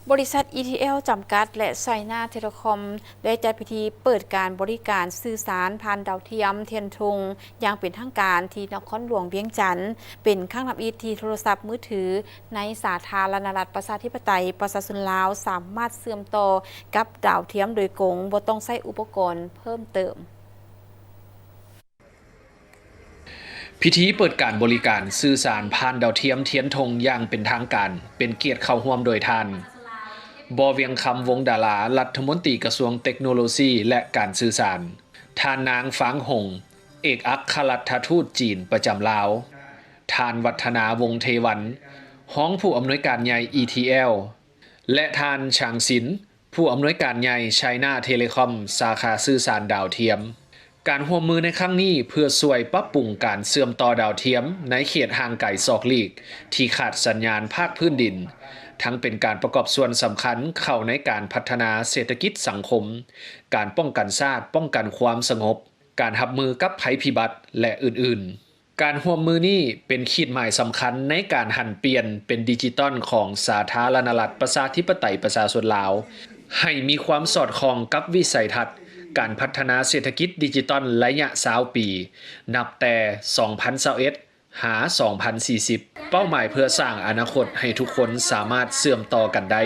ບໍລິສັດ ອີທີແອລ ຈຳກັດ ແລະ ໄຊນາເທເລຄອມ ໄດ້ຈັດພິທີເປີດການບໍລິການສື່ສານຜ່ານດາວທຽມທຽນທຸງຢ່າງເປັນທາງການ ທີ່ນະຄອນຫຼວງວຽງຈັນ ເປັນຄັ້ງທຳອິດທີ່ໂທລະສັບມືຖືໃນສາທາລະນະລັດ ປະຊາທິປະໄຕ ປະຊາຊົນລາວ ສາມາດເຊື່ອມຕໍ່ກັບດາວທຽມໂດຍກົງ ບໍ່ຕ້ອງໃຊ້ອຸປະກອນເພີ່ມເຕີມ. ພິທີເປີດການບໍລິການສື່ສານຜ່ານດາວທຽມທຽນທົງຢ່າງເປັນທາງການ ເປັນກຽດເຂົ້າຮ່ວມໂດຍທ່ານ ບໍ່ວຽງຄຳ ວົງດາລາ ລັດຖະມົນຕີກະຊວງເຕັກໂນໂລຊີ ແລະ ການສື່ສານ, ທ່ານນາງ ຟາງ ຫົງ ເອກອັກຄະລັດຖະທູດຈີນປະຈຳລາວ, ທ່ານ ວັດທະນາ ວົງເທວັນ ຮອງຜູ້ອຳນວຍການໃຫຍ່ ອີທີແອລ ແລະ ທ່ານ ຊາງ ຊິນ ຜູ້ອຳນວຍການໃຫຍ່ ໄຊນາເທເລຄອມ ສາຂາສື່ສານດາວທຽມ. ການຮ່ວມມືໃນຄັ້ງນີ້ເພື່ອຊ່ວຍປັບປຸງການເຊື່ອມຕໍ່ດາວທຽມໃນເຂດຫ່າງໄກສອກຫຼີກທີ່ຂາດສັນຍານພາກພື້ນດິນ, ທັງເປັນການປະກອບສ່ວນສຳຄັນເຂົ້າໃນການພັດທະນາເສດຖະກິດສັງຄົມ, ການປ້ອງກັນຊາດ, ປ້ອງກັນຄວາມສະຫງົບ, ການຮັບມືກັບໄພພິບັດ ແລະ ອື່ນໆ. ການຮ່ວມມືນີ້ເປັນຂີດໝາຍສຳຄັນໃນການຫັນປ່ຽນເປັນດິຈິຕອນຂອງສາທາລະນະລັດ ປະຊາທິປະໄຕ ປະຊາຊົນລາວ ໃຫ້ມີຄວາມສອດຄ່ອງກັບວິໄສທັດການພັດທະນາເສດຖະກິດດິຈິຕອນໄລຍະຊາວປີ ນັບແຕ່ສອງພັນຊາວເອັດ ຫາສອງພັນສີ່ສິບ ເປົ້າໝາຍເພື່ອສ້າງອະນາຄົດໃຫ້ທຸກຄົນສາມາດເຊື່ອມຕໍ່ກັນໄດ້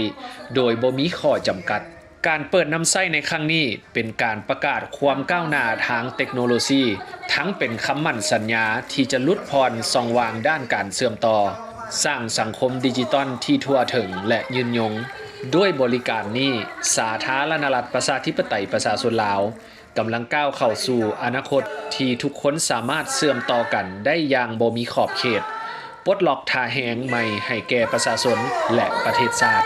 ໂດຍບໍ່ມີຂໍ້ຈຳກັດ. ການເປີດນຳໃຊ້ໃນຄັ້ງນີ້ເປັນການປະກາດຄວາມກ້າວໜ້າທາງເຕັກໂນໂລຊີ, ທັງເປັນຄຳໝັ້ນສັນຍາທີ່ຈະຫຼຸດຜ່ອນຊ່ອງວ່າງດ້ານການເຊື່ອມຕໍ່, ສ້າງສັງຄົມດິຈິຕອນທີ່ທົ່ວເຖິງ ແລະ ຍືນຍົງ. ດ້ວຍບໍລິການນີ້, ສາທາລະນະລັດ ປະຊາທິປະໄຕ ປະຊາຊົນລາວ ກຳລັງກ້າວເຂົ້າສູ່ອະນາຄົດທີ່ທຸກຄົນສາມາດເຊື່ອມຕໍ່ກັນໄດ້ຢ່າງບໍ່ມີຂອບເຂດ, ປົດລັອກທ່າແຮງໃໝ່ໃຫ້ແກ່ປະຊາຊົນ ແລະ ປະເທດຊາດ.